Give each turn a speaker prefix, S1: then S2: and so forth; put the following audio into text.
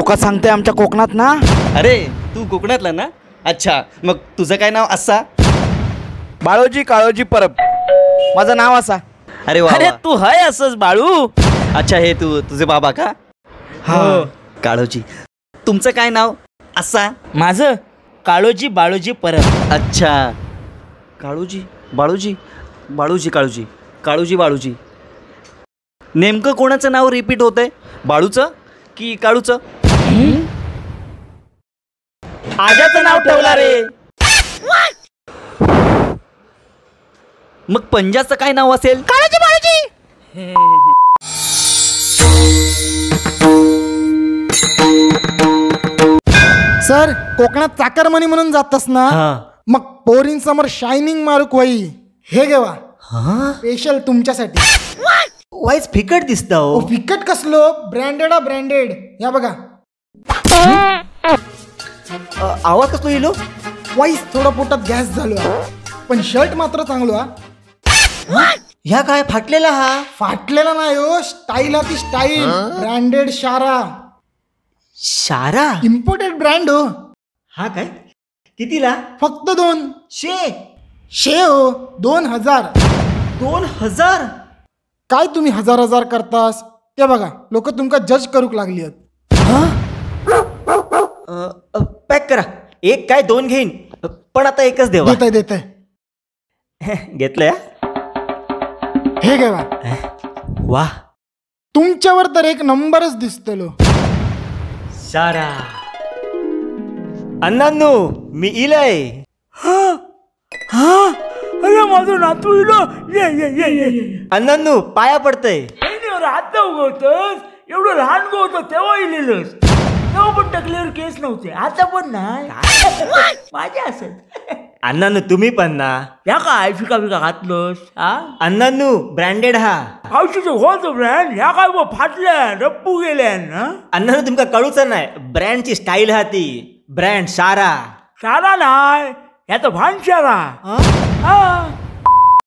S1: तुका सांगते आमच्या कोकणात ना.
S2: अरे तू कोकणातला ना? अच्छा, मग तुझं काय नाव असा?
S1: बाळोजी काळोजी परब माझं नाव असा.
S2: अरे वा.
S3: अरे तू हय असंच बाळू.
S2: अच्छा, हे तू तुझे बाबा का?
S3: हा
S2: काळोजी. तुमचं काय नाव असा?
S3: माझं काळोजी बाळोजी परब.
S2: अच्छा, काळोजी बाळोजी, बाळूजी काळोजी, काळोजी बाळूजी. नेमकं कोणाचं नाव रिपीट होत आहे, बाळूचं की काळूचं?
S3: आजाचं नाव ठेवला रे.
S2: मग पंजाचं काय नाव असेल?
S3: काळोजी बाळूजी.
S4: सर कोकणात चाकरमणी म्हणून जातस ना, मग पोरींसमोर शायनिंग मारूक वही हे घेवा स्पेशल तुमच्यासाठी.
S5: वाईच फिकट दिसत.
S4: हो फिकट कसलो, ब्रँडेड हा ब्रँडेड. या बघा.
S5: आवाज कसलो येलो?
S4: वाईस थोडं पोटात गॅस झालो, पण शर्ट मात्र चांगलो हा.
S5: ह्या काय फाटलेला? हा
S4: फाटलेला नाही हो, स्टाईल हा ती स्टाईल. ब्रँडेड शारा.
S5: शारा
S4: इम्पोर्टेड ब्रँड हो.
S5: हा काय कितीला?
S4: फक्त 2
S5: शे
S4: शे हो, 2000.
S5: 2000?
S4: काय तुम्ही हजार हजार करतास? ते बघा लोक तुमका जज करूक लागली आहेत.
S5: पॅक करा. एक काय 2 घेईन, पण आता एकच देवा.
S4: देताय देताय.
S5: घेतलंय
S4: हे घेवा.
S5: वा,
S4: तुमच्यावर तर एक नंबरच दिसतलो.
S5: सारा अण्णांनो मी इलय.
S3: अरे माझं नातू इलो. ये ये ये ये.
S5: अण्णांनो पाया पडतय.
S3: आता उगवतस, एवढं लहान होतं तेव्हा इलेलंस, तेव्हा पण टकल्यावर केस नव्हते, आता पण नाही. माझ्या असत.
S5: अण्णांनो तुम्ही पण ना.
S3: या काय फिका फिका घातलंस? हा
S5: अण्णांनो ब्रँडेड हा.
S3: औषध होतो ब्रँड. ह्या काय फाटल्या रप्पू गेल्या ना.
S5: अण्णांनो तुमका कळूच नाही, ब्रँडची स्टाईल हा ती. ब्रँड सारा.
S3: सारा नाही, ह्या तर भान शारा. हा